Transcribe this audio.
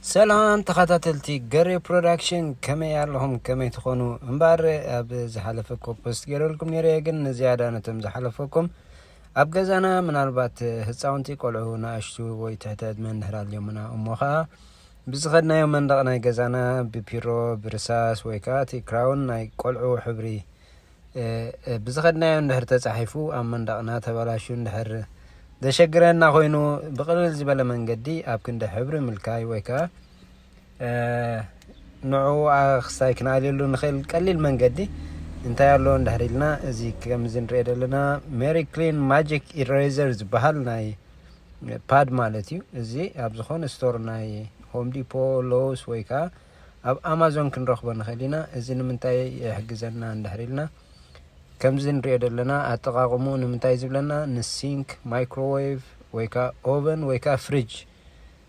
ሰላም ተኸታተልቲ ገሬ ፕሮዳክሽን፣ ከመይ ኣለኹም? ከመይ ትኾኑ? እምበኣር ኣብ ዝሓለፈ ኮ ፖስት ገይረልኩም ነይረ፣ ግን ንዝያዳ ነቶም ዝሓለፈኩም ኣብ ገዛና ምናልባት ህፃውንቲ ቆልዑ ንኣሽቱ ወይ ትሕተ ዕድመ እንድሕር ኣልዮምና እሞ ኸዓ ብዝኸድናዮ መንደቕ ናይ ገዛና ብፒሮ ብርሳስ ወይ ከዓ እቲ ክራውን ናይ ቆልዑ ሕብሪ ብዝኸድናዮ እንድሕር ተፃሒፉ ኣብ መንደቕና ተበላሹ እንድሕር ዘሸግረና ኮይኑ ብቕልል ዝበለ መንገዲ ኣብ ክንዲ ሕብሪ ምልካይ ወይ ከዓ ንዕኡ ክስታይ ክንኣልየሉ ንኽእል ቀሊል መንገዲ እንታይ ኣሎ እንድሕር ኢልና፣ እዚ ከምዚ ንሪኦ ዘለና ሜሪ ክሊን ማጂክ ኢሬዘር ዝበሃል ናይ ፓድ ማለት እዩ። እዚ ኣብ ዝኾነ ስቶር ናይ ሆም ዲፖ፣ ሎውስ ወይ ከዓ ኣብ ኣማዞን ክንረኽቦ ንኽእል ኢና። እዚ ንምንታይ ይሕግዘና እንድሕር ኢልና፣ ከምዚ ንሪኦ ዘለና ኣጠቓቕሙ ንምንታይ ዝብለና ንሲንክ፣ ማይክሮዌቭ ወይ ከዓ ኦቨን ወይ ከዓ ፍሪጅ